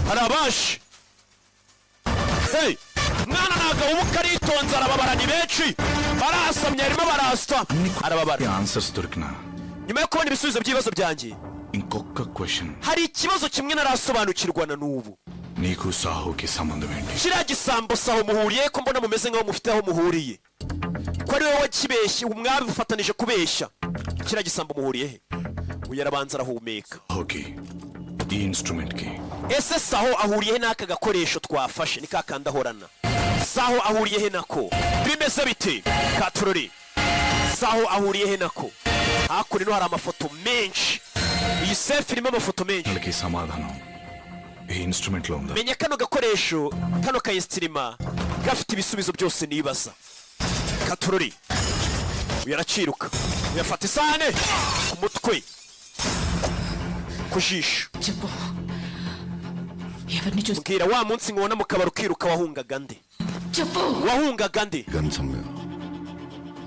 Hari abaje. Hey! Mwana ntabwo ahubuka, aritonze, arababara. Ni benshi barasamye, harimo barasa, arababara. Answers దొరికినా Nyuma yo kubona ibisubizo by'ibibazo byanjye, ఇంకొక question. Hari ikibazo kimwe ntarasobanukirwa na n'ubu. నీకు సాహుకి సంబంధం ఏంటి? Kiriya gisambo saho muhuriye, ko mbona mumeze nk'aho mufite aho muhuriye, ko ari wowe wakibeshye, mwabifatanije kubeshya? Kiriya gisambo muhuriye he? Uyu arabanza arahumeka. సాహుకి ఈ ఇన్స్ట్రుమెంట్ కి? Ese Saho ahuriye he n'aka gakoresho twafashe? Ni kakandi ahorana. Saho ahuriye he nako? Bimeze bite katurori? Saho ahuriye he nako? Hakuno hari amafoto menshi, iyi safe irimo amafoto menshi. వాళ్ళకి సమాధానం ఈ ఇన్స్ట్రుమెంట్ లో ఉందా? Menya kano gakoresho, kano ka instrument gafite ibisubizo byose nibaza. Katurori, uyu araciruka, uyafata isahane ku mutwe, ku jisho. చెప్పు, ఎవరిని చూసి? Mbwira, wa munsi nkubona mu kabari ukiruka, wahungaga nde? చెప్పు. Wahungaga nde? Guns అమ్మావు,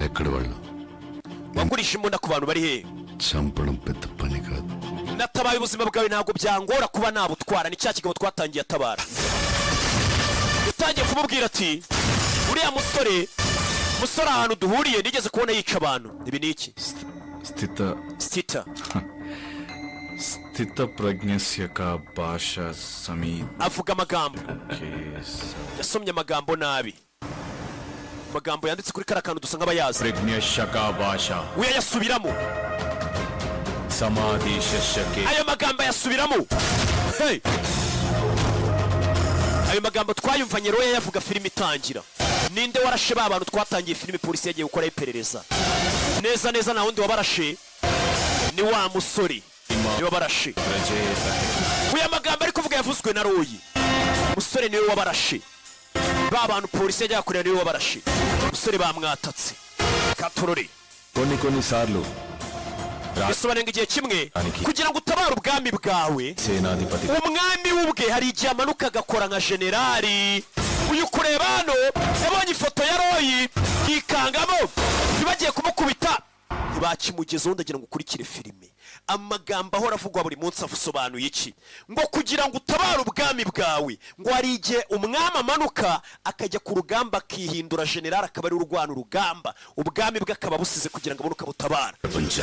ఎక్కడ వాళ్ళు? Wagurisha imbunda ku bantu bari hehe? చంపడం పెద్ద పని కాదు. Natabaye ubuzima bwawe, ntabwo byangora kuba nabutwara. Ni cya kigabo twatangiye atabara, utangiye kumubwira ati uriya musore, musore, ahantu duhuriye nigeze kubona yica abantu. Ibi ni iki? స్థిత Sita. స్థిత ప్రజ్ఞస్య కా భాష సమీ Avuga amagambo, yasomye amagambo nabi, amagambo yanditse kuri kariya kantu dusa nk'abayazi. ప్రజ్ఞస్య కా భాష. Uyayasubiramo. సమాధి కే. Ayo magambo ayasubiramo. Hey! Ayo magambo twayumvanye Roya yavuga filime itangira. Ninde warashe ba bantu twatangiye filime polisi yagiye gukoraho iperereza? Neza neza nta wundi wabarashe, ni wa musore niwe wabarashe. Uyu magambo ari kuvuga yavuzwe na Royi. Musore niwe wabarashe ba bantu polisi yajyaga kureba, niwe wabarashe. Umusore bamwatatse katorore. కొన్ని కొన్ని సార్లు Bisobanuye ngo igihe kimwe, kugira ngo utabare ubwami bwawe, సేనాధిపతి umwami w'ubwe hari igihe amanuka agakora nka generali. Uyu kureba hano yabonye ifoto ya Royi yikangamo, ntibagiye kumukubita, ntibakimugezeho. Ndagira ngo ukurikire filime, amagambo ahora avugwa buri munsi asobanuye iki? Ngo kugira ngo utabare ubwami bwawe, ngo hari igihe umwami amanuka akajya ku rugamba, akihindura generali, akaba ari urwana urugamba, ubwami bwe akaba busize kugira ngo abone uko abutabara.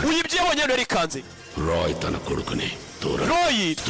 Uyu ibyo yabonye hano yarikanze. Roy తన కొడుకుని దూరం Royi.